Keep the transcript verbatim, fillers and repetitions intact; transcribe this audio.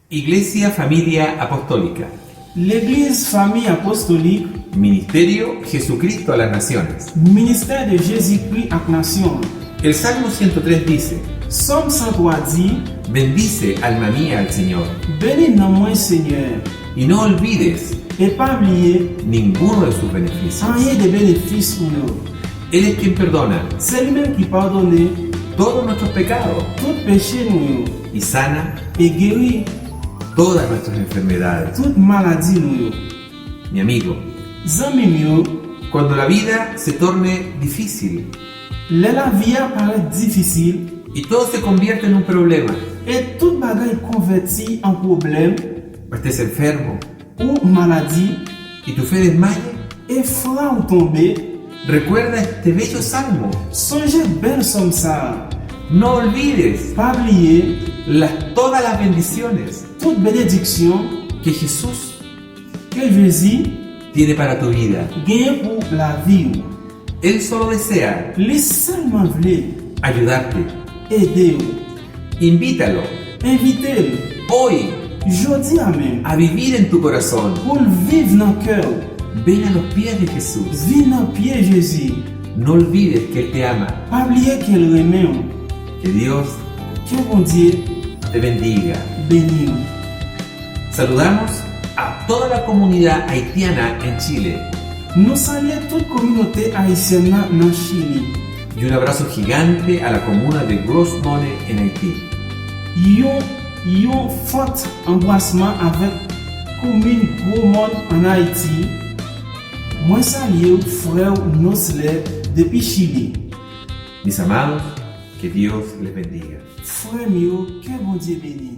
Iglesia Familia Apostólica. Legliz Fanmi Apostolik. Ministerio Jesucristo a las Naciones. Ministè de Jezikri ak Nasyon an. El Salmo ciento tres dice: Sòm san twa di, Bendice, alma mía, al Señor, Beni nanm mwen Senyè, y no olvides e pa bliye ninguno de sus beneficios. Anyen de benefis ou yo. Él es quien perdona Se li menm ki padone todos nuestros pecados tout peche nou yo y sana e geri todas nuestras enfermedades. Tout maladi nou yo. Mi amigo, Zanmi m yo, cuando la vida se torne difícil lè lavi a parèt difisil y todo se convierte en un problema, e tout bagay konvèti an pwoblèm, o estés enfermo ou maladi, y tu fe desmaye, e fwa ou tonbe, recuerda este bello salmo. Sonje bèl sòm sa a. No olvides Pa bliye las, todas las bendiciones tout benediksyon que Jesús ke Jezi tiene para tu vida. Genyen pou lavi w. Él solo desea Li sèlman vle ayudarte. Ede w. Invítalo Envite l hoy jodi a menm a vivir en tu corazón. Pou l viv nan kè w. Ven a los pies de Jesús. Vin nan pye Jezi. No olvides que Él te ama. Pa bliye ke l renmen w. Que Dios Ke Bondye te bendiga. Beni w. Saludamos a toda la comunidad haitiana en Chile. Nou salye tout kominote ayisyèn nan nan Chili. Y un abrazo gigante a la comuna de Gros Moines en Haití. Yon yon fòt anbrasman avèk komin Gwo Mòn ann Ayiti. Mwen salye w frè w Noslè depi Chili. Mis amados, que Dios les bendiga. Frè m yo, ke Bondye beni.